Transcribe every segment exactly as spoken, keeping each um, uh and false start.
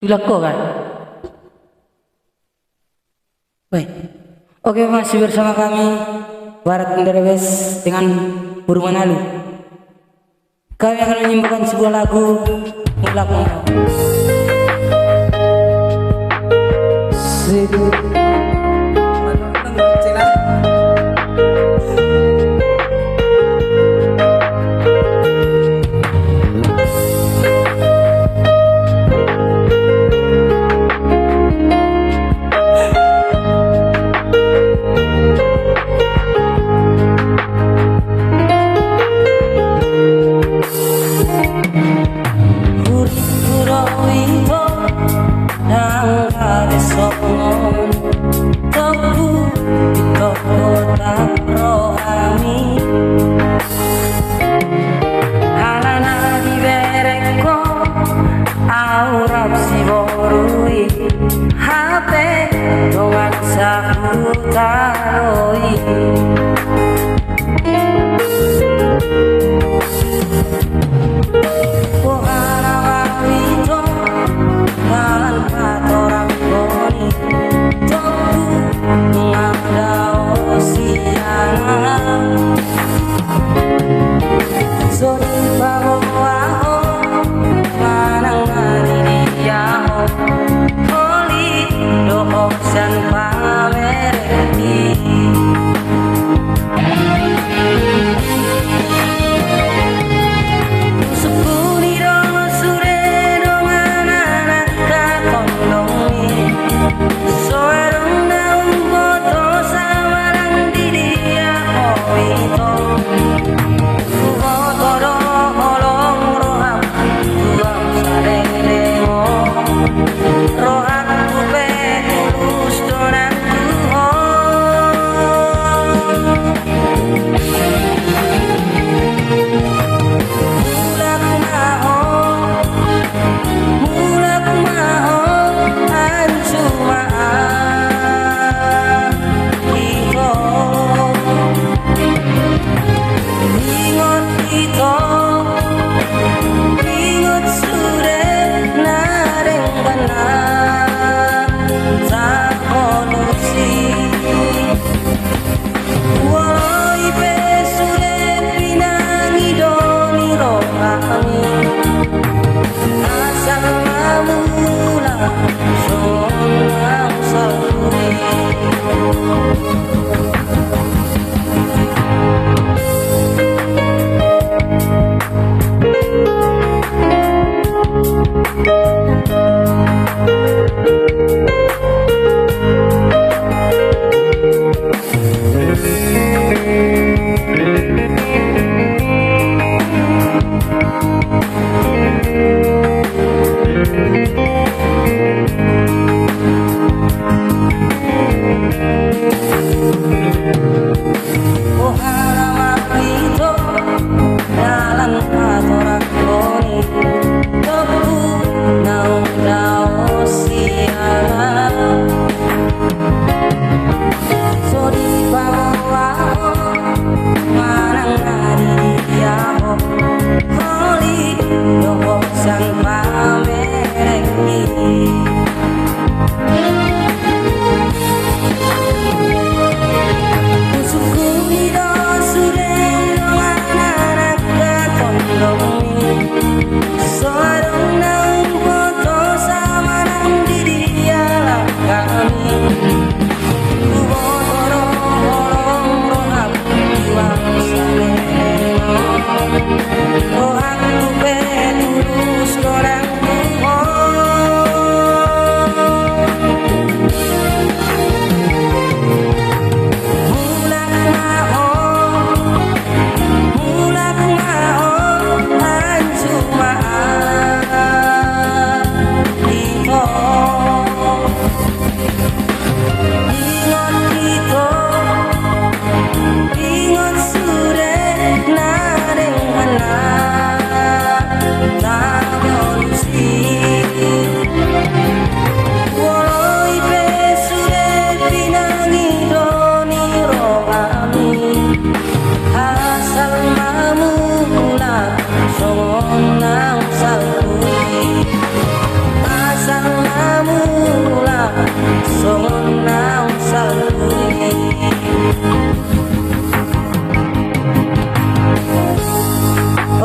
Tulak ho kan? Baik. Oke, masih bersama kami, Barat Bendera Bes dengan Burung Manalu. Kami akan menyimbangkan sebuah lagu, Mulak Maho. Sip. Huripku do ito, ndang gabe songon tongku, ito, hotap rohami. Alana dibereng ho au rap siboru i, hape dongan sahutano i. Boha na au ito, dalan patorang hon i, tongku, nunga dao sian ahu. So dipaboa ho manang na didia ho, holi do ho sian pamereng i. Sungkun i do sude dongan anak hatondong i. So adong na umboto sabalang didia ho ito. Huboto do holong roham tu ahu saleleng on. Rohangku pe tulus do nang tu ho. Mulak ma ho, mulak ma ho, anju ma ahu ito. Ingot ito, ingot sude na denggan na taholus i. Molo i pe sude pinangi do ni rohami, asal ma mulak songon na salpu i. Boha na au ito, dalan patorang hon i, tongku, naung dao sian ahu. So dipaboa ho manang na didia ho, holi do ho sian pamereng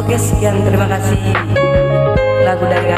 Oke, sekian, terima kasih. Lagu dari kami.